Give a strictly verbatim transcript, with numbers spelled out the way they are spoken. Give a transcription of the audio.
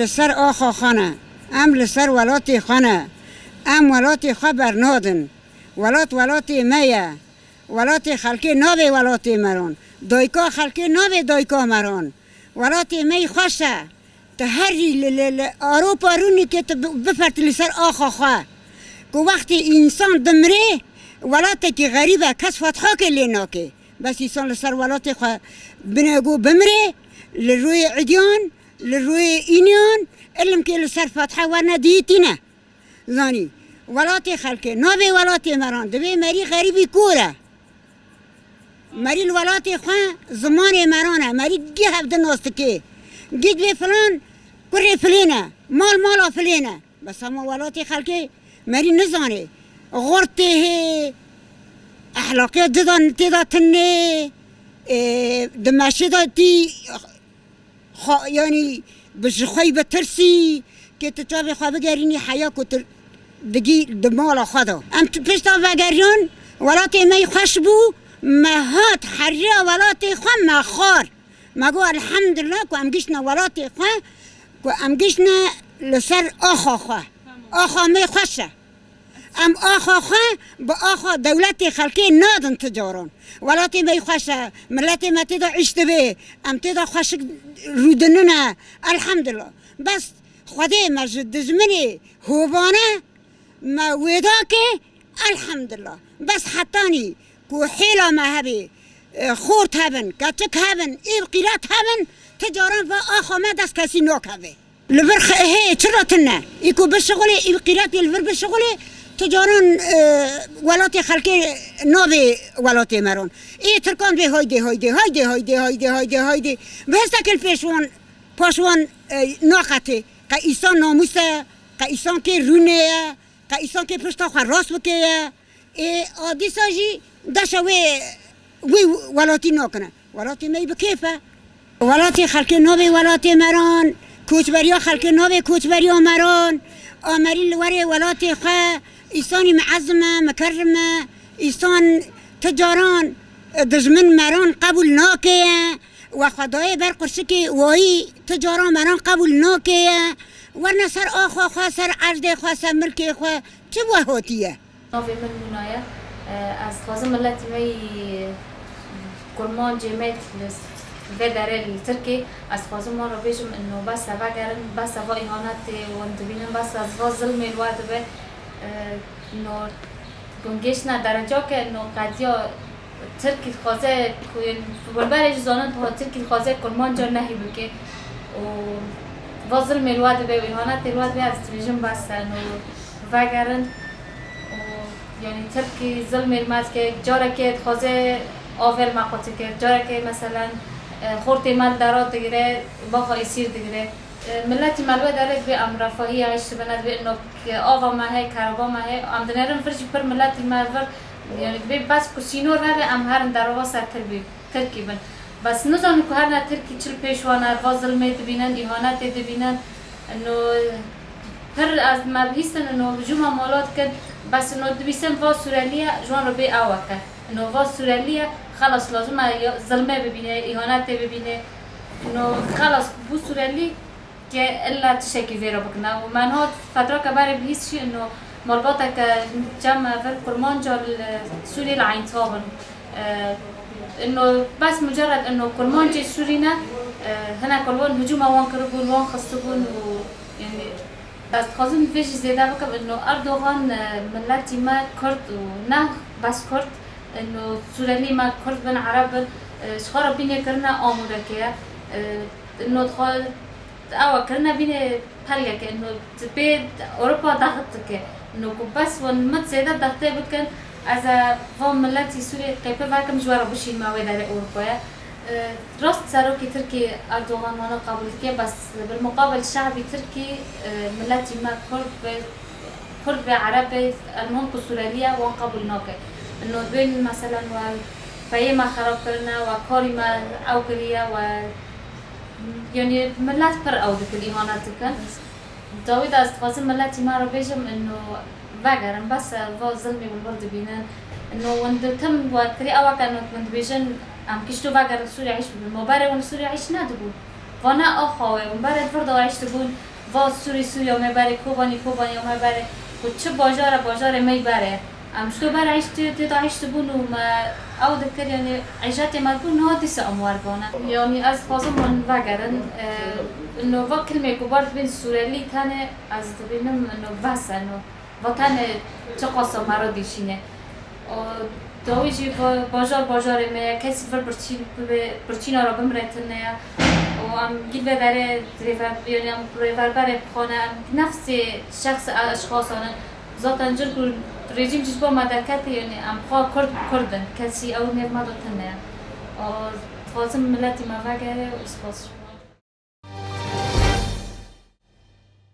Li ser axa xwe ne, em li ser welatê xwe ne. Em welatê xwe bernadin. Welat welatê me ye. Welatê xelkê nabê welatê meran. Dayika xelkê nabê dayika meran. Welatê me yî xweş e. Tu herî li, li, li Ewropa rûnî ke tu bi-, bifertî li ser axa xwe. Ku wextê însan dimirê, welatekî xerîb e, kes fetihakê lê nake. Bes însan li ser welatê xwe bine ku bimirê, li rûyê îdyan, li rûyê înyan, ilimkê li ser fetiha werne dîtîne. Zanî, welatê xelkê, navê welatê meran, divê merî xerîbî kor e. Merî li welatê xwe zimanê meran e, merî gî hevdi nas dike. Gî divê filan kurê filên e, mal mala filên e. Bes hema welatê xelkê merî nizanê. Xort tê hê, ehlaqê didan tê de tinê, ê, di meşê de tî, xwe, yanî bi ji xwe yî bitirsî, kê tu çavê xwe bigerînî heya ku tu digî di mala xwe de. Em tu pişta vegeriyan, welatê me yî xweş bû, me hat heriya welatê xwe me xwar. Me got, elhemdulillah ku em giştine welatê xwe, ku em giştine li ser axa xwe. Axa me xweş e. Em axa xwe bi axa dewletê xelkê nadin ti caran. Welatê me yî xweş e, miletê me tê de îş dibe, em tê de xweşik rûdinine, elhemdulillah. Bes Xwedê me ji dijminê hovane me wêda ke, elhemdulillah. Bes hetanî ku hêla me hebe, e, xort hebin, keçik hebin, êv qîret hebin, ti caran va axa me dest kesî nakeve. Li vir xe-, hê çira tune. Î ku bişixulê, î qîretê li vir bişixulê, tu caran, e, welatê xelkê nabê welatê meran. Ê Tirkan bê haydê, haydê, haydê, haydê, haydê, haydê, haydê. Bi hestekê li pêş wan, paş wan, e, naqetê. Qe îsan namûs e, qe îsan kê rûnê ye, qe îsan kê pişta xwe rast bike ye. Ê, a dîsa jî deşa wê, wê welatî nakine. Welatê me yî bi kêf e. Welatê xelkê nabê welatê meran, koçberiya xelkê nabê koçberiya meran. Amerî li werê welatê xwe, îsanî miezim e, mikerrim e, îsan ti caran, e, dijmin meran qebûl nake ye. We xwe dayê ber qurşikê wayî ti caran meran qebûl nake ye. Werne ser axa xwe, ser erdê xwe, ser milkê xwe. Çi we hatiye? Navê min Luna ye. Ez dixwazim miletî me yî kurmancê me li vê derê li Tirkê, ez dixwazim wan re bêjim, ino bes e vegerin, bes e va îhanetê wan dibînin, bes e va zilmê li we dibe. Ino hûn gêştine dereca ke ino qediya Tirkî dixwaze ku yên, hûn berê jî zanin, Tirkî dixwaze kurmanca nehî bike û va zilmê li we dibe û îhanetê li we dibe, ez dibêjim bes e, ino vegerin û, yanî, Tirkî zilmê li me dike, carekê dixwaze avê li me qutike, carekê, meselen, e, xortê me li dera digire, baxa êsîr digire. E, miletî me li wê derê divê em refahiya hişt bine, divê ino ava me heye, kereba me heye, em dinêrin vir jî pir miletî me vir, yanî, divê bes ku sînor hebe, em herin derbasa Tirkî, Tirkî bin. Bes nizanin ku herine Tirkî çi li pêş wan e, va zilmê dibînin, îhanetê dibînin. Ino pir ez me bihîstin, ino hicûma mala dikin, bes ino dibîsin va Surelî ye, ji wan re bê ew e ke. Ino va Surelî ye, xelas lazim e ya zilmê bibîne, îhanetê bibîne. Ino xelas bû Surelî ke illa tiştekî vê re bikin. Û me niha fetrake berê bihîst jî, ino malbateke cem vir kurmanca li Sûriyê li Eyn Tav in. E, ino bes mucerred ino kurmancê Sûrî ne, e, hinek li wan hicûma wan kiribûn, wan xistibûn û, yanî, ez dixwazim vê jî zêde bikim, ino Erdogan, e, miletî me Kurd û ne bes Kurd, ino Surelî me Kurd bin, Ereb bin, e, ji xwe re bînê kirine amûreke ye. E, ino dixwa-, Ewa kirine bînê pelgeke, ino dibê Ewropa daxit dike. Ino ku bes wan mit zêde daxtê bikin, ez ê van miletî Sûriyê qêpe vekim, ji we re bişînime wê derê Ewropayê. E, rast serokê Tirkiyê Erdogan wana qebûl dike, bes bilmuqabil şe'bî Tirkî, e, miletî me Kurd be, Kurd be, Ereb be, elmuhim ku Surelî ye, wan qebûl nake. Ino dibên, meselen, we peyê me xerab kirine, we karî me ew kiriye, we Yanî milet pir ew dikin, îhanet dikin. Dawî de ez dixwazim miletî me re bêjim, ino vegerin, bes e, va zilmê hûn vir dibînin. Ino hûn di tim we kirî ew e ke ino hûn dibêjin, em kişto vegerin Sûriye îş bibin. Ma berê hûn Sûriye îş nedibûn. Va ne axa we, hûn berê di vir de îş dibûn. Va Sûrî Sûriya me berê, Kobanî Kobanîya me berê, ku çi bajara bajarê me berê. Em ji to berê hişt, tê de hişt bûn û me ew dikir, yanî êcetê me bû, niha dîsa em wer bane. Yanî ez dixwazim hûn vegerin, e, no va kilmê ku ber dibên Sûrelî tenê ez dibînim no bes e no. Va tenê çiqas me re dişîne. Û dawî jî va bajar bajarê me ye, kesî vir birçî bibe, birçîna re bimire tune ye. Û em gîl vê derê rêver-, yanî em rêverberê xwe ne, em nefsê şexs e, eşxasan in. Zaten cir ku rejîm jî ji bo me derketî, yanî em xwe Kurd bi Kurd in. Kesî ew nêv me de tune ye. Û dixwazim miletî me vegere û spas.